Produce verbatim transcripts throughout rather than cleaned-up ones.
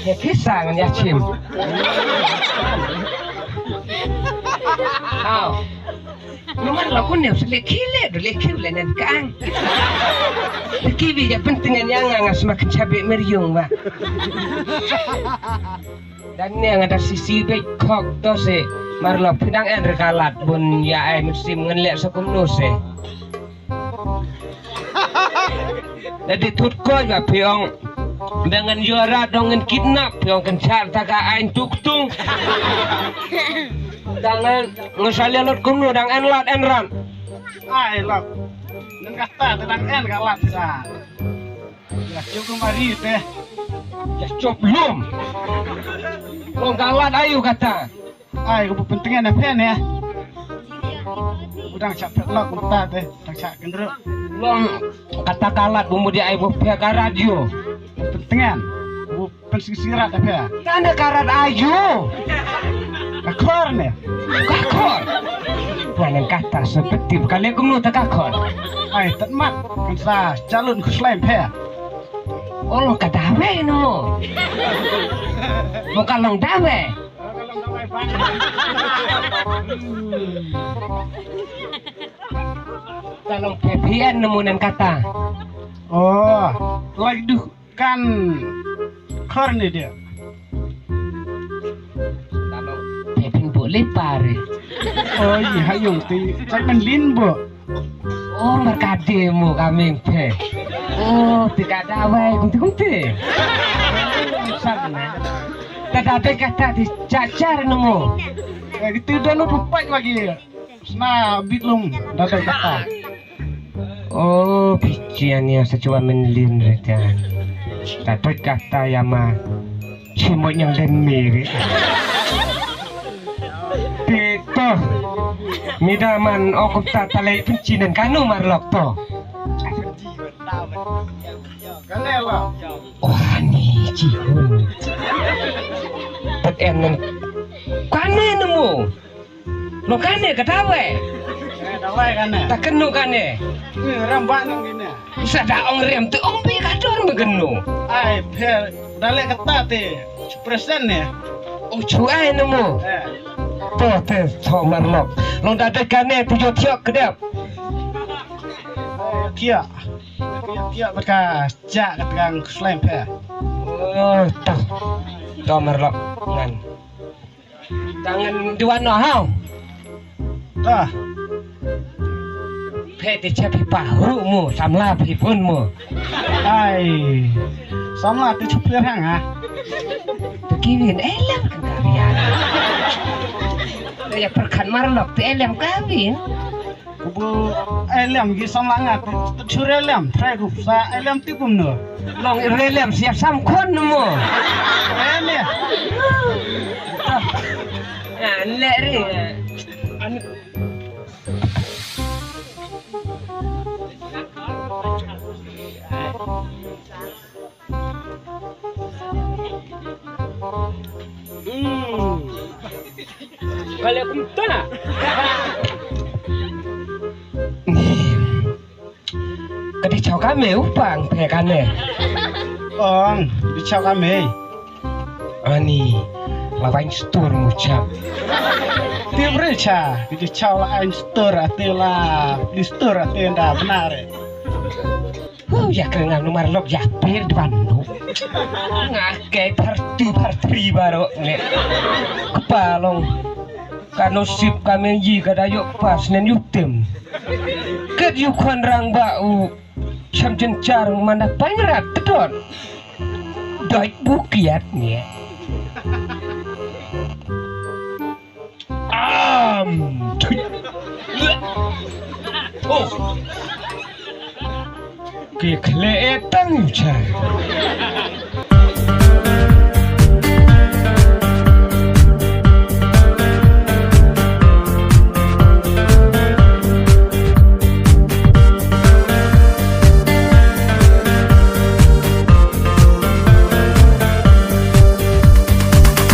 He kisa ngan ya chim. Aw. Numan la kun ne sele kile do le kile nen kang. Ki bi ya pentingan yang ngas mak chabe meriung ba. Dan ne nga da sisi be kok to se. Mar lo pidang en rekalat bun ya ai musim ngen le sakum no se. Dadi tut ko ba phi ong. Ba ngan ïoh rat dong ngan kidnap phi ong kan char ta ka ain tuk tung. Dang ngan ngan sa leh lut kumno dang en lat en rat. Ai lat. Nang kata te dang en ka lat sa. Ya cup lum ari te. Ya cup lum. Long ka lat ayu kata. Ai, ka bu pentengan na phe ne. Bu dang chak pet lok mynta te, dang chak kendruk. Long kata ka lat bu mudi ai bu phe ka radio. Pentengan. Bu pensisi rat na phe. Tanda ka rat ayu. Ka khor ne. Ka khor. Buan kata seperti bukan le kumno ta ka khor. Ai, tet mat. Kan sa chalun khuslem phe. Oh, long ka dawe no. Mo ka long dawe. Ka long P P N nemu nan kata. Oh, like duh kan khor ni dia. Ka long P P N bu lipar. Oh, iya, hayung ti. Cak men lin bu. Oh, markade mo kaming phe. Oh, ti ka dawai kumti kumti. Sana. Tata te kata ti cacar nemu. Eh, gitu dah lu tupai lagi. Sna bitlum dah te kata. Oh, pichian ya secuwa menlin retan. Tata kata ya ma. Chimo nyang den miri. Ti to. Mida man okum ta talai penchinan kanu marlok to. Kane la. Wah, ni chihun. Tet en nang. Kane nemu. Lo kane ka dawai. Eh, dawai kane. Ta kenu kane. Ni rambak nang kine. Sa da ong rem tu ong pi ka dor me kenu. Ai, pher. Dale kata te. Present ne. Ong chuai nemu. Eh. To te to marlok. Long da dek kane tu jo thiok kedep. Eh, thiok. Thiok, thiok baka jak ketegang slem phe. Oh, to. To marlok ngan. Tangan dua no hau. Dah. Phe ti chep hi pa hu mu samla phi pun mu. Ai. Samla ti chup ler hang ha. Ti kiwin elem kan karian. Te ya perkhan marlok ti elem kawin. Kubu elem gi samla nga ti chur elem trai kup sa elem ti kumno. Long elem siap sam khon mo. Elem. Ah, le ri. An Hmm. Kale kumta. Ka dei chaw ka mei u pang phe kane. Ong, dei chaw ka mei. Ani, la bain stur mu chap. Tim re cha, dei chaw la ain stur ate la, di stur ate da benar. Hu ya krengang numar lok ya pir dwan nu. Nga ke parti parti baro ne. Kepalong. Ka nosip ka meng yi ka dayok pas nen yutim. Ket yu khon rang ba u. Cham chen char mana panyrat tedon. Doi bukiat nge. Am. Thui. Oh. Ke khle etang char.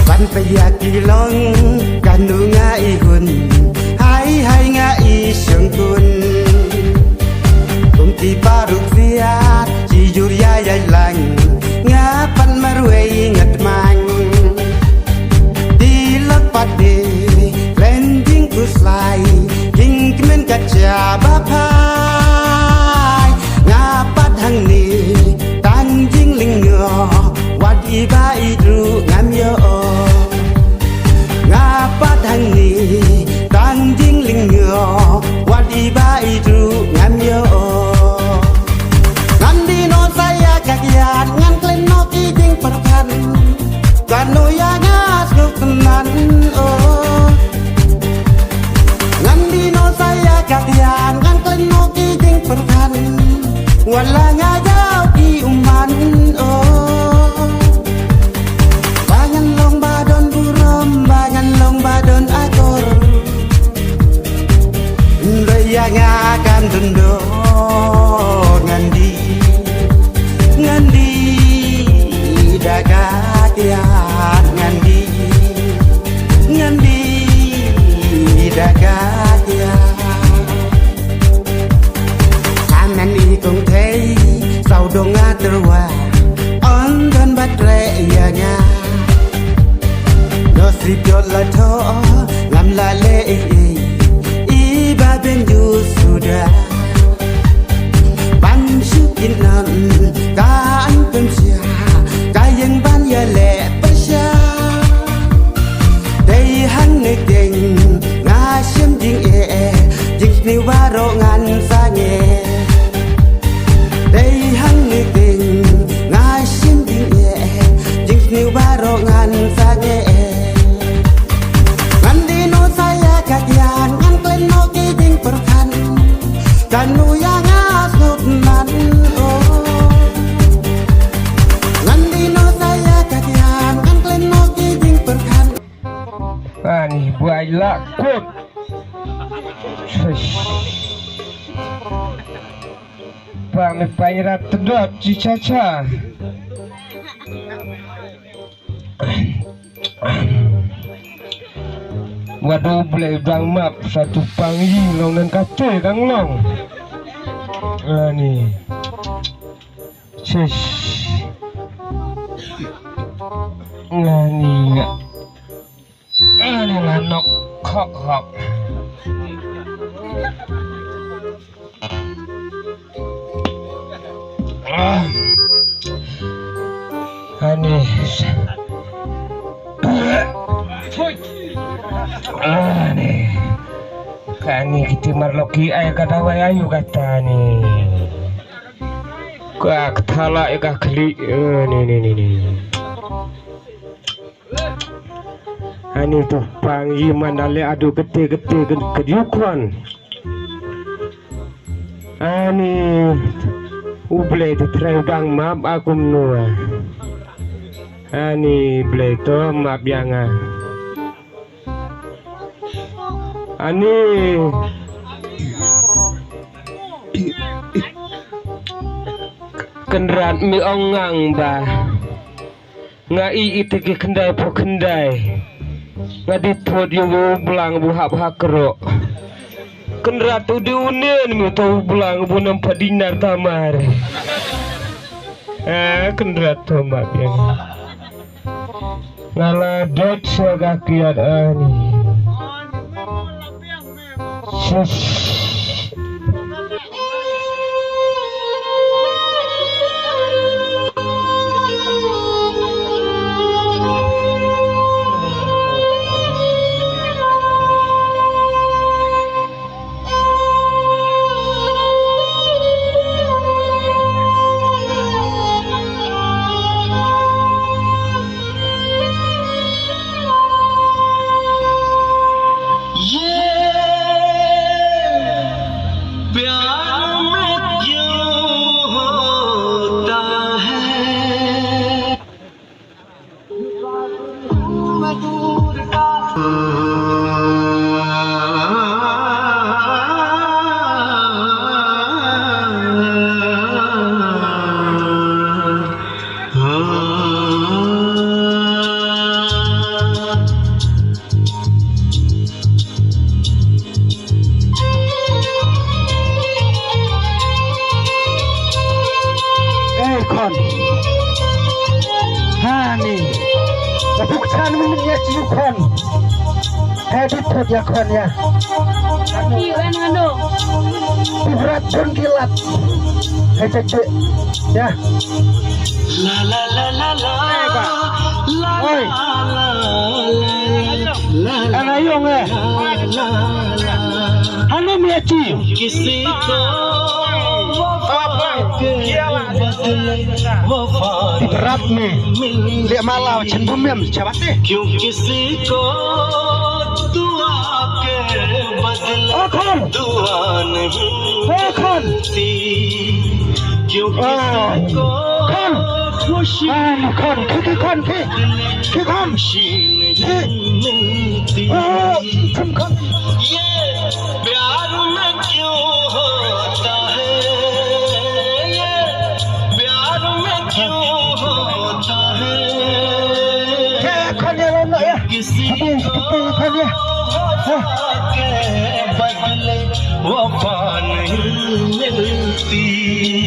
Ban paya ki long kanu nga i hun. Hai hai nga i shang kun. Kum ti paruk siat ci jur ya ya lang. Nga Nga jaw ki u man, oh. Ba ngan long ba don burom, ba ngan long ba don akor. Hynrei ïa nga kam don doh, ngan dih, ngan dih da ka tiar, ngan dih, ngan dih da ka tiar. Amen i kong thei, saw dong nga tyrwa, on don bat re ïa nga. Dosi jot la tho, ngam la leh ei ei, i ba ben ju suda. Ban shu kin nam, kan pynshia, ka ïeng ban ïaleh pyrshah. Dei hangne keiñ nga shim jingeh, jingsniew baroh ngan sangeh. Dei hangne keiñ nga shim jingeh, jingsniew baroh ngan sangeh. Ngan dih noh sa ïa ka tiar, ngan klet noh ki jingpyrkhat. Kano ïa nga sngewthuh man, oh. Ngan dih noh sa ïa ka tiar, ngan klet noh ki jingpyrkhat. Ani buai la kut. Shush. Ba me pain rat tedot ci cha cha. Wadu blei dang map satu pang yi long ngan kate dang long. Ani. Shush. Ani. Ani la nok khok khok. Ah. Ani. Ani. Kani kiti marloki ai ka dawai ayu kata ni. Ka kthala ika khli. Ani, ni, ni, ni. Ani tu pang yi man dale adu kete kete ken kediu kwan. Ani u Blei tu trai bang map akum nua. Ani Blei tu map yang a. Ani Kynrad mi ong ngang ba. Nga i ite ki khyndai phew khyndai. Nga di thot ïa u blang bu hap ha kro. Kynrad u di u nen mi uto u blang bu nam pha dinar tamar. Eh, Kynrad to ma biang. Nga la dot sha ka kiad ani. Sis. प्यार में क्यों होता है। Ei khon. Hani. Ka puk chan min ya chi khon. Hai dit thot ya khon ya. Ki wen hano. Puk rat bun ki lat. Hai chak de. Ya. La la la la la. Ei ba. Oi. Ana yong eh. Hanu mi achi. Rap ni. Lek malau chen bumem chabate. Khan. दुआ नहीं ए, Khan. मिलती, क्यों वाह. किसी को Khan. खुशी Khan, Khan, Khan, Khan, Khan. Khan. खुशी नहीं मिलती. ए, Khan. ये प्यार में क्यों होता है, ये प्यार में क्यों होता है, ए, Khan, ya, ya, ya. किसी को वफा के बदले वफा नहीं मिलती.